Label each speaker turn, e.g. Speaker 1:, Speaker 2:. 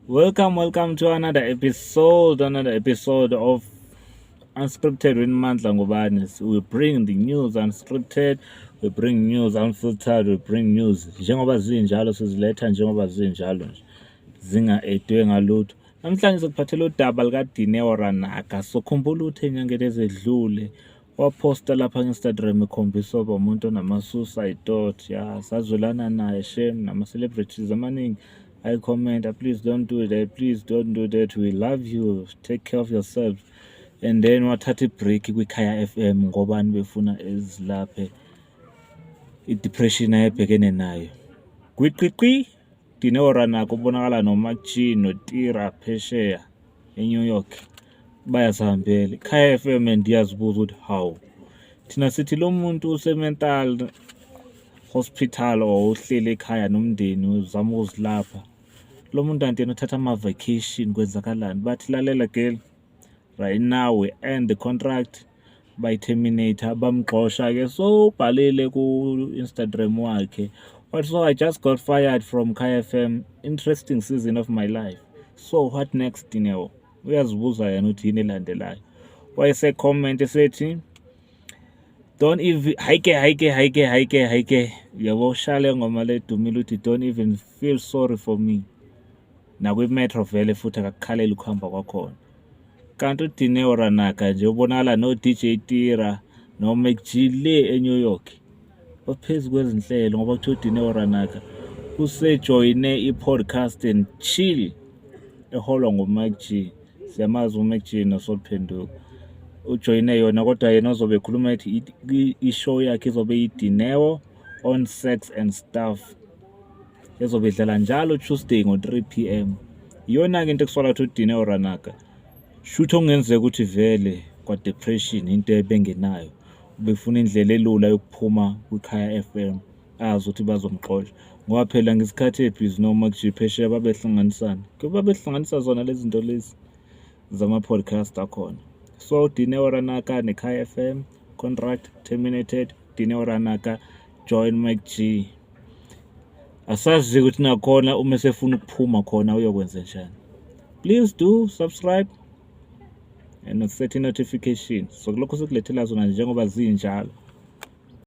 Speaker 1: Welcome, welcome to another episode of Unscripted with Mandla Ngubane. We bring the news unscripted, we bring news unfiltered, we bring news njengoba zinjalo, siziletha njengoba zinjalo nje, zinga-edwe ngalutho. Namhlanje sikuphathela udaba likaDineo Ranaka. Sokhumbula ukuthi enyangeni ezedlule waphosta lapha ku-Instagram ekhombisa uba umuntu onama-suicide thought. Ya, sazwelana naye shame, nama-celebrities amaningi ayi-commenta, "Please don't do that, please don't do that, we love you, take care of yourself." And then wathatha i-break kwiKhaya FM ngobani befuna ezilaphe i-depression ayebhekene nayo. Gwiqiqi, Dineo Ranaka ubonakala noMacG noTira phesheya eNew York, bayazihambela. Ikhaya FM, and iyazibuza ukuthi hawu, thina sithi lo muntu use-mental hospital or uhleli ekhaya nomndeni uzama ukuzilapha, lo muntu anti yena uthatha ama-vacation, kwenzakalani? Bathi, "Lalela girl, right now we end the contract." Bayi-terminate, bamxosha-ke. So ubhalile ku-Instagram wakhe wathi, "So I just got fired from Kaya FM. Interesting season of my life. So what next, Dineo?" Uyazibuza yena ukuthi yini elandelayo. Wayese-comment esethi, "Don't even, hayike, hayike, hayike, hayike, hayike." Yabo, shale ngoma ledumile uthi, "Don't even feel sorry for me." Nakwi-Metro vele futhi akakukhalela ukuhamba kwakhona. Kanti uDineo Ranaka nje ubonakala no-DJ Tira no-MacG le eNew York, baphezu kwezinhlelo, ngoba kuthiwa uDineo Ranaka usejoyine i-Podcast and Chill eholwa nguMacG. Siyamazi uMacG noSol Phenduka. Ujoyine yona, kodwa yena ozobe ekhuluma ethi i-show yakhe izobe iyi-Dineo on Sex and Stuff, ezobe idlala njalo Tuesday ngo-3 p.m. Iyona-ke into ekusola ukuthi uDineo Ranaka shuthi okungenzeka ukuthi vele kwa-depression into ebengenayo, ubefuna indlela elula yokuphuma kwiKhaya FM, azi ukuthi bazomxosha, ngoba phela ngesikhathi ebhizi noMacG phesheya babehlanganisana, babehlanganisa zona lezi zinto lezi zama-podcast akhona. So Dineo Ranaka neKhaya FM contract terminated. Dineo Ranaka join MacG. Asazi ukuthi nakhona uma esefuna ukuphuma khona uyokwenza njani. Please do subscribe and set notification, so kulokho sikulethela zona njengoba zinjalo.